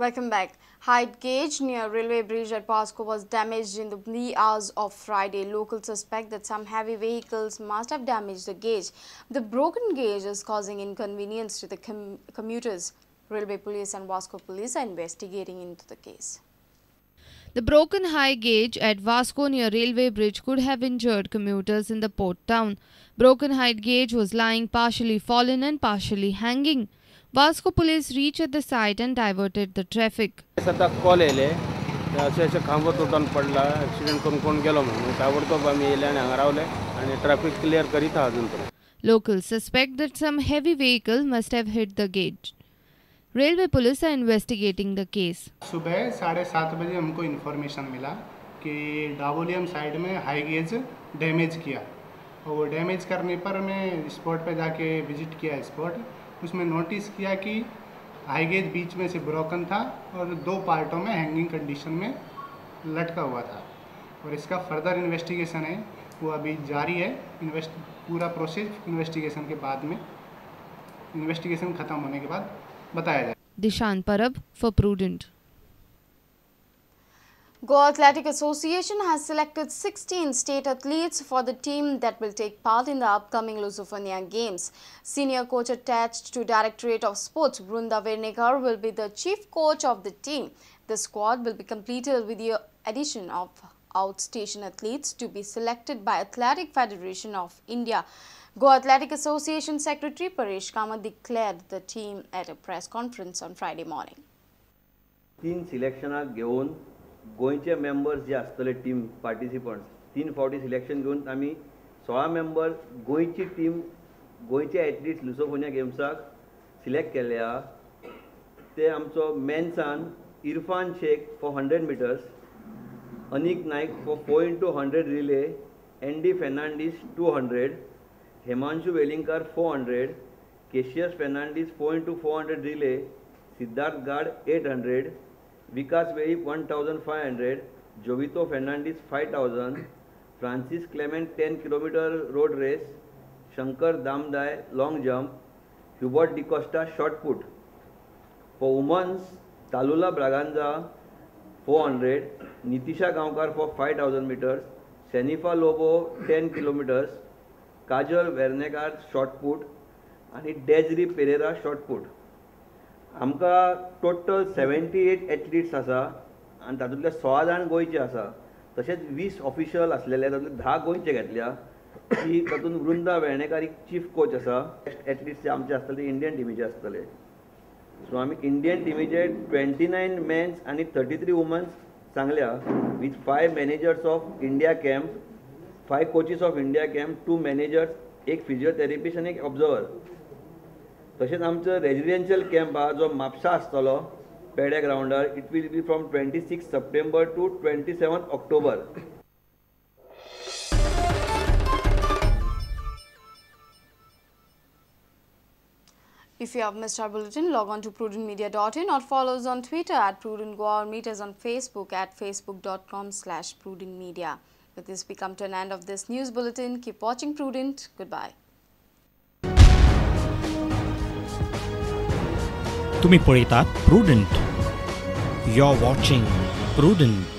Welcome back. Height gauge near railway bridge at Vasco was damaged in the wee hours of Friday. Locals suspect that some heavy vehicles must have damaged the gauge. The broken gauge is causing inconvenience to the commuters. Railway police and Vasco police are investigating into the case. The broken high gauge at Vasco near railway bridge could have injured commuters in the port town. Broken height gauge was lying partially fallen and partially hanging. Vasco police reached at the site and diverted the traffic. सताक call येयले अशें अशें खांबो तुटोन पडला accident करून कोण गेलो म्हणून ताबडतोब आमी येयले आनी हांगा रावले आनी ट्रॅफिक क्लियर करीत आहा अजून पर्यंत. Locals suspect that some heavy vehicle must have hit the gauge. Railway police are investigating the case. सुबह 7:30 बजे हमको इन्फॉर्मेशन मिला कि डाबोलियम साइड में हाई गेज डैमेज किया और वो डैमेज करने पर मैं स्पॉट पे जाके विजिट किया स्पॉट. उसमें नोटिस किया कि हाई गेज बीच में से ब्रोकन था और दो पार्टों में हैंगिंग कंडीशन में लटका हुआ था और इसका फर्दर इन्वेस्टिगेशन है वो अभी जारी है. पूरा प्रोसेस इन्वेस्टिगेशन के बाद में इन्वेस्टिगेशन ख़त्म होने के बाद बताया जाए. Dishan Parab for Prudent. Goa Athletic Association has selected 16 state athletes for the team that will take part in the upcoming Lusofonia Games. Senior coach attached to Directorate of Sports, Vrunda Vernekar, will be the chief coach of the team. The squad will be completed with the addition of outstation athletes to be selected by Athletic Federation of India. Goa Athletic Association Secretary Paresh Kamath declared the team at a press conference on Friday morning. 3 सिलेक्शनाक घेवन गोंयचे members जे आसतले team participants 3 फावटी selection घेवन आमी 16 member गोंयची team गोंयचे athletes Lusofonia गेम्साक select केल्ले आहा. ते आमचो मेन्सान Irfan Shaikh for 100 metres, Anik Naik for 4x100 relay, Andy Fernandes 200, Hemanshu Velingkar 400, Cassius Fernandes 4x400 relay, Siddharth Gad 800, Vikas Velip 1500, Jovito Fernandes 5000, Francis Clement 10 kilometre road race, Shankar Damdai long jump, Hubert D'Costa shot put. For womens Talula Braganza 400, Nitisha Gaonkar for 5000 metres, Senifa Lobo 10 kilometres, Kajal Vernekar shot put आनी डेजरी Pereira short put. आमकां total 78 athletes आसा आनी तातूंतले 16 जाण गोंयचे आसा. तशेंच 20 official आसलेले तातूंतले 10 गोंयचे घेतल्या. की तातूंत वृंदा वेर्णेकार एक चीफ कोच आसा. एथलीट्स जे आमचे आसतले ते इंडियन टिमीचे आसतले. सो आमी इंडियन टिमीचे 29 मेन्स आनी 33 वुमन्स सांगल्या with 5 managers of India camp, 5 coaches of India camp, 2 managers, 1 physiotherapist आनी 1 ऑब्जर्वर. तशेंच आमचो रेजिडेन्शियल कॅम्प आहा जो म्हापसा आसतलो पेड्या ग्रावंडार. It will be from 26 September to 27 October. If you have missed our bulletin, log on to prudentmedia.in or follow us on Twitter at prudentgoa or meet us on Facebook at facebook.com/prudentmedia. With this, we come to an end of this news bulletin. Keep watching Prudent. Goodbye. तुम्ही पळयतात Prudent. You're watching Prudent.